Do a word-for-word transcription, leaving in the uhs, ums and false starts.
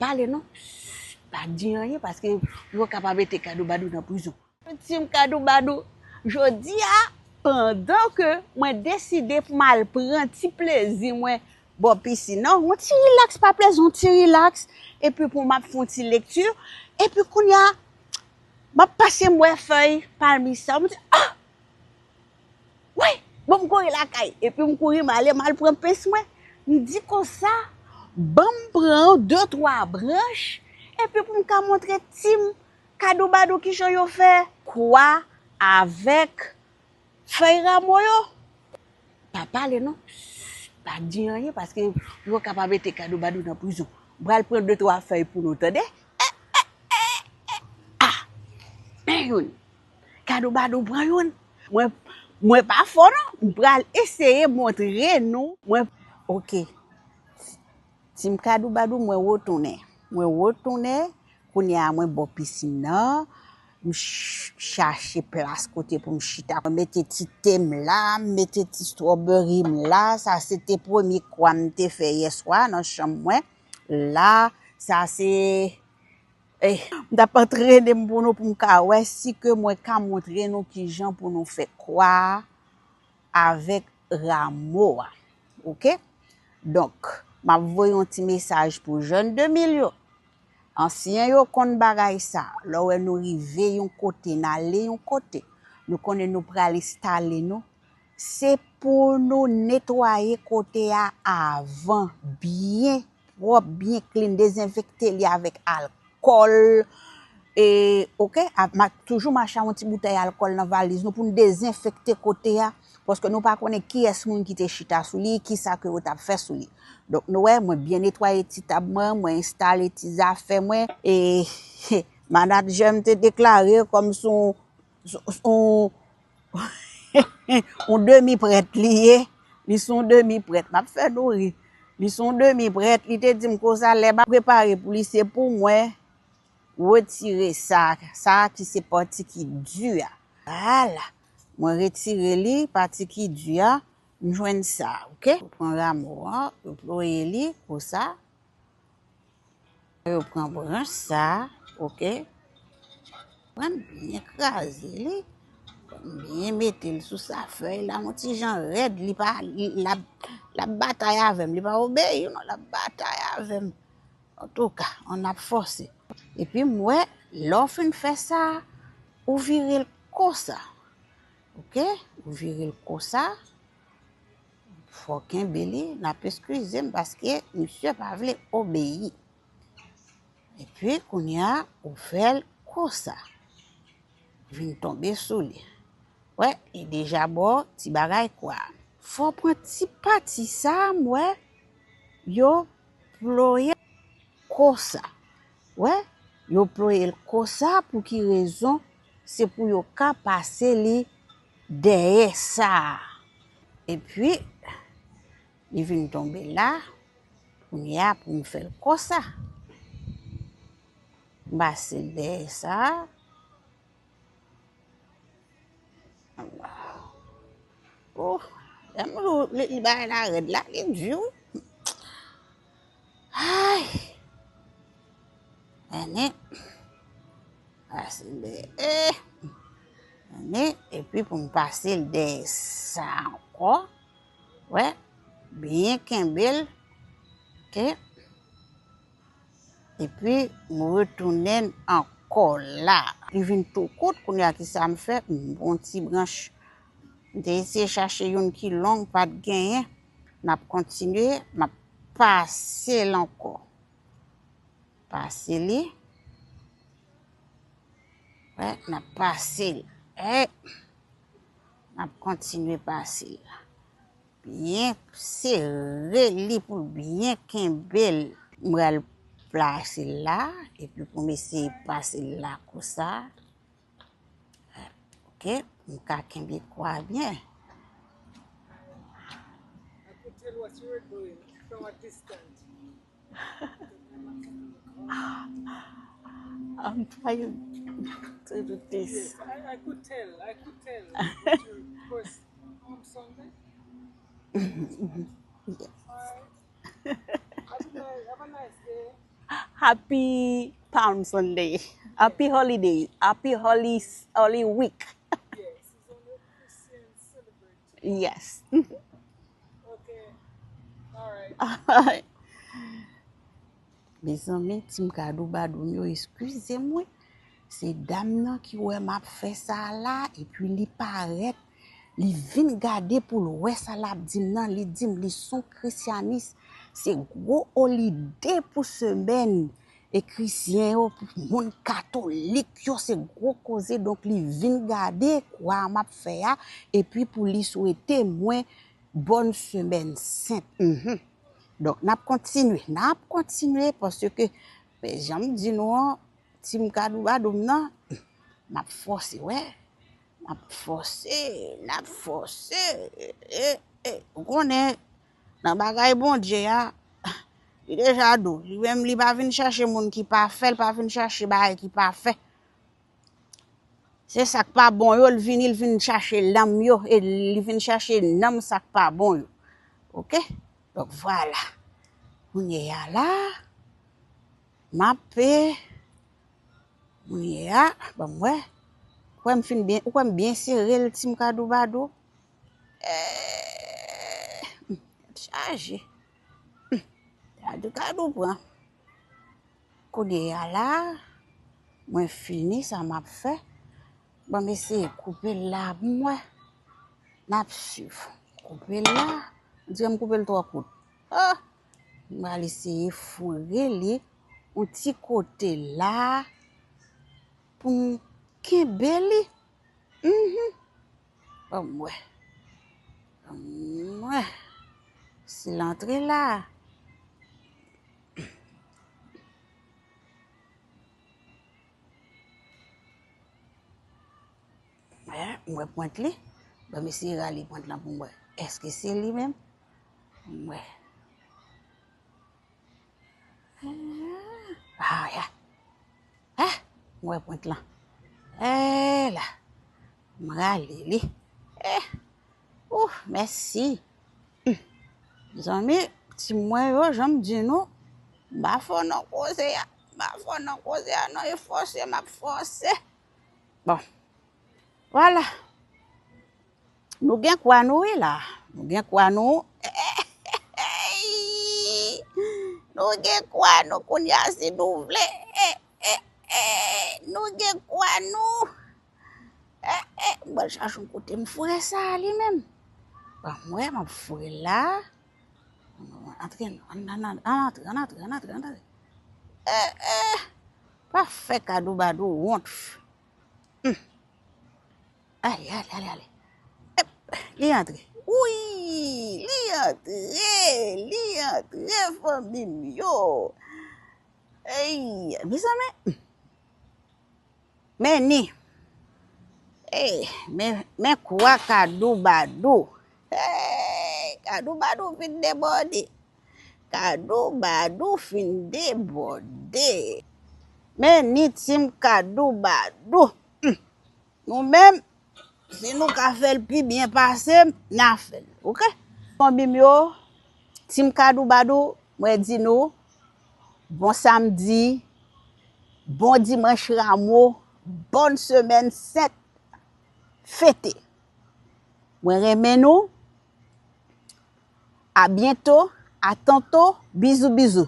pale non. Shh, pa di anyen, paske yo kapab mete Kadou Badou nan prizon. Team Kadou Badou, jodi a, pandan ke mwen deside pou m al pran ti plezi mwen bò pisin nan, yon ti rilaks, pa plezi, yon ti rilaks, epi pou m ap fè yon ti lekti, epi kounye a, m ap pase, m wè fèy palmis sa, m di, ah! Woy! Bon, m kouri lakay. Epi m kouri, m ale, m al pran pens mwen. M di konsa, ban m pran de, twa branch, epi pou m ka montre team Kadou Badou kijan yo fè kwa avèk fèy ramo yo. Pa pale non. Shh, pa di anyen, paske yo kapab mete Kadou Badou nan prizon. M pral pran de, twa fèy pou nou, tande? Ah! Men youn. Kadou Badou pran youn. Mwen, mwen pa fò non. M pral eseye montre nou. Mwen, oke. Team Kadou Badou, mwen retounen. Mwen retounen. Kounye a, mwen bò pisin nan. M ch-, chache plas kote pou m chita. Mwen mete ti te m la, m mete ti strawberry m la. Sa se te premye kwa m te fè yè swa nan chanm mwen. La, sa se Eh, m t ap antrene m pou nou, pou m ka wè si ke mwen ka montre nou kijan pou nou fè kwa a avèk ramo a. Oke? Donk, m ap voye yon ti mesaj pou jèn de mil yo. Ansyen yo konn bagay sa. Lè w wè nou rive yon kote, n ale yon kote, nou konnen nou pral enstale nou. Se pou nou netwaye kote a avan, byen pwòp, byen clean, dezenfekte li avèk alkòl. E, oke, a, ma, toujou mache ak yon ti boutèy alkòl nan valiz nou pou n dezenfekte kote a, paske nou pa konnen kiyès moun ki te chita sou li, kisa ke yo t ap fè sou li. Donk, nou wè, mwen byen netwaye ti tab mwen, mwen enstale ti zafè mwen, e manadjè m te deklare kòm se yon, se yon, yon demi prèt li ye. Li se yon demi prèt. M ap fè nou ri. Li se yon demi prèt. Li te di m konsa, lè m ap prepare pou li, se pou mwen retire sa, sa ki se pati ki di a. Vwala. Mwen retire li, pati ki di a, m jwenn sa, oke? Ou pran ramo an, ou ploye li, konsa. Yo pran branch sa, oke? Pran byen kraze li. Byen mete l sou sa fèy la, yon ti jan rèd, li pa, li, l ap, l ap batay avè m, li pa obeyi, non, l ap batay avè m. Antouka, ann ap fòse. Epi m wè, lè w fin fè sa, ou vire l konsa. Oke? Ou vire l konsa. Fò w kenbe li, n ap eskize m paske misye pa vle obeyi. Epi, kounye a, ou fè l konsa. Vin tonbe sou li. Wè, li deja ba w ti bagay kwa. Fò w pran ti pati sa a, m wè, yo ploye konsa. Wè, yo ploye l konsa, pou ki rezon? Se pou yo ka pase li dèyè sa a. Epi, li vin tonbe la, kounye a pou m fè l konsa. M pase l dèyè sa a. Oh, lè m di w, li, li bagay la rèd la, li di wi. Ay! Ane. Pase l dèyè. Ane. Epi pou m pase l dèyè sa ankò. Wè. Byen kenbe l. Oke. Epi, m retounen ankò la. Li vin tou kout, kounye a, kisa m fè? M pran yon ti branch. M te eseye chache youn ki long, pa t genyen. N ap kontinye, m ap pase l ankò. Pase li. Wè, n ap pase l. Ey! N ap kontinye pase l. Byen sere li pou l byen kenbe l. M pral plase l la, epi pou m eseye pase l la konsa. Oke, m ka kenbe kwa byen. I could tell what you were doing from a distance. I'm trying to do this. Yes, I, I could tell. I could tell. But you first, um, Sunday. Yes. All right. Have a nice, have a nice day. Happy Palm Sunday. Happy holiday. Happy Holy, Holy Week. Yes. Mezanmi, Team Kadou Badou m yo, eskize mwen. Se dam nan ki wè m ap fè sa la, epi li parèt, li vin gade pou l wè sa l ap di m nan, li di m li s on krisyanis. Se gwo olide pou semèn e krisyen yo, pou moun katolik yo, se gwo koze. Donk, li vin gade kwa m ap fè a, epi pou li swete mwen bòn semèn sent. Mhm. Donk, n ap kontinye, n ap kontinye, paske, men, jan m di nou an, Team Kadou Badou m nan, m ap fòse, wè. N ap fòse, n ap fòse. E, e, ou konnen, nan bagay Bondye a, li deja di w, li menm li pa vin chache moun ki pafè, li pa vin chache bagay ki pafè. Se sa k pa bon yo, li vini, li vin chache nanm yo, e li vin chache nanm sa k pa bon yo. Oke? Donk, vwala. Kounye a la, m ap, e, kounye a, ban m wè. Ou kwè m fin byen, ou kwè m byen sere l, Team Kadou Badou? Eh, hmm, tèt chaje. Hmm, Kadou, Kadou pran. Kounye a la, mwen fini sa m ap fè. Ban m eseye koupe l la pou m wè. N ap swiv. Koupe l la. On dirè m koupe l twò kout. Ah! M pral eseye foure li yon ti kote la pou m kenbe li. Mhm. Ban m wè. Ban m wè. Si l antre la. Eh, m wè pwent li. Ban m eseye rale pwent lan pou m wè. Èske se li menm? M wè. Ah, ya. Ah, m wè pwent lan. Eh, la. M rale li. Eh. Ouh, mèsi. Hmm. Mezanmi, ti mwen yo, jan m di nou, m pa fò nan koze a. M pa fò nan koze a, non, e fòse, m ap fòse. Bon. Vwala. Nou gen kwa nou, wi, la. Nou gen kwa nou. Nou gen kwa nou, kounye a, si nou vle. Eh, eh, eh, nou gen kwa nou. Eh, eh, m pral chache yon kote m foure sa a li menm. Ban m wè, m ap foure l la. Antre, ann, ann, ann, ann antre, ann antre, ann antre, ann antre. Eh, eh, pa fè Kadou Badou wont. Hmm. Ale, ale, ale, ale. Ep, li antre. Wi, li antre, li antre, fanmi m yo. Ey, mezanmi. Men ni. Ey, men, men kwa Kadou Badou. Ey, Kadou Badou fin debòde. Kadou Badou fin debòde. Men ni Team Kadou Badou. Hmm. Nou menm, si nou ka fè l pi byen pase m, n a fè l, oke? Fanmi m yo, Team Kadou Badou, mwen di nou, bon samdi, bon dimanch Ramo, bòn semèn sent, fete. Mwen renmen nou. A byento, a tanto, bizou, bizou.